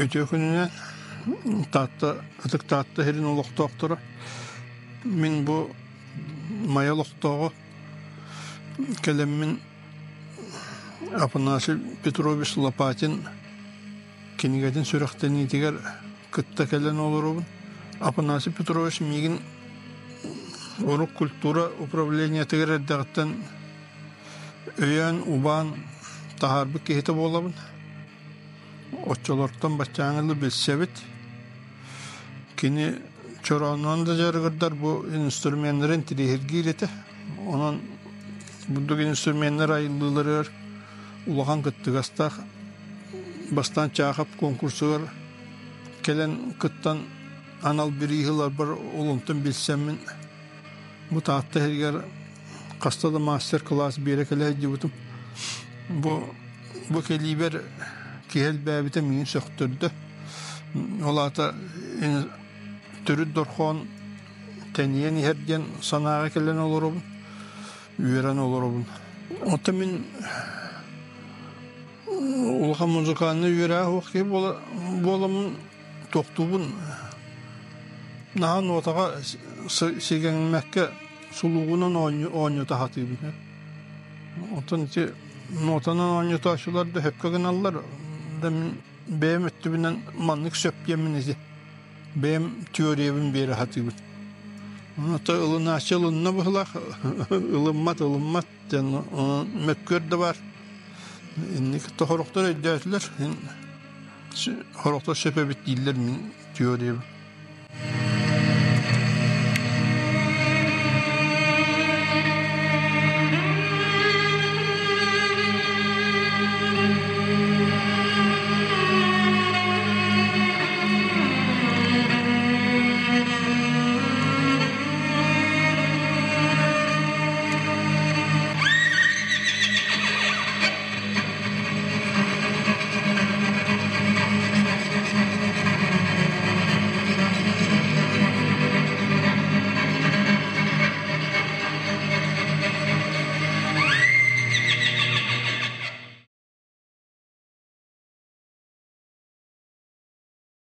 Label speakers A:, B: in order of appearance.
A: Үтүө күнүнэн Таатта, Ытык Таатта сирин олохтоохторо. Мин бу Майа олохтооҕо кэлэммин Афанасий Петрович Лопатин кинигэтин сүрэхтэниитигэр кытта кэлэн олоробун. Афанасий Петрович миигин урут культура управлениетыгар эрдэҕиттэн өйөөн, убаан таһаарбыт киһитэ буолабын. Оччолортон баччааҥҥа дылы билсэбит. Кини чороонунан да дьарыгырдар бу инструменнарын интириэһиргиир этэ. Онон бурдук инструменнар айыллыыларыгар улахан кыттыгастаах бастаан Чаахап конкурсугар кэлэн кыттан анал бирииһи ыларбар олунтан билсэммин бу Таатта иһигэр хаста да мастер-класс биэрэ кэлэ сылдьыбытым. Бу бу кэлиибэр киһи элбээбитэ миигин сөхтөрдө. Ол аата төрүт дорхоон тэнийэн иһэр диэн санааҕа кэлэн олоробун, үөрэн олоробун. Оттон мин улахан музыкальнай үөрэҕэ суох киһи буоламмын тохтуубун. Наһаа нуотаҕа сигэҥмэккэ сулуугунан оонньуута сатыыбын. Оттон ити нуотанан оонньотооччулар да сөпкө гыналлар да мин бэйэм өттүбүнэн маннык сөп диэммин ити бэйэм теориябын биэрэ сатыыбын. Ону ылынааччы ылынна быһыылаах, ылыммат ылыммат диэн мөккүөр да баар. Инник сорохтор өйдөөтүлэр, сорохтор сөп эбит дииллэр мин теориябын.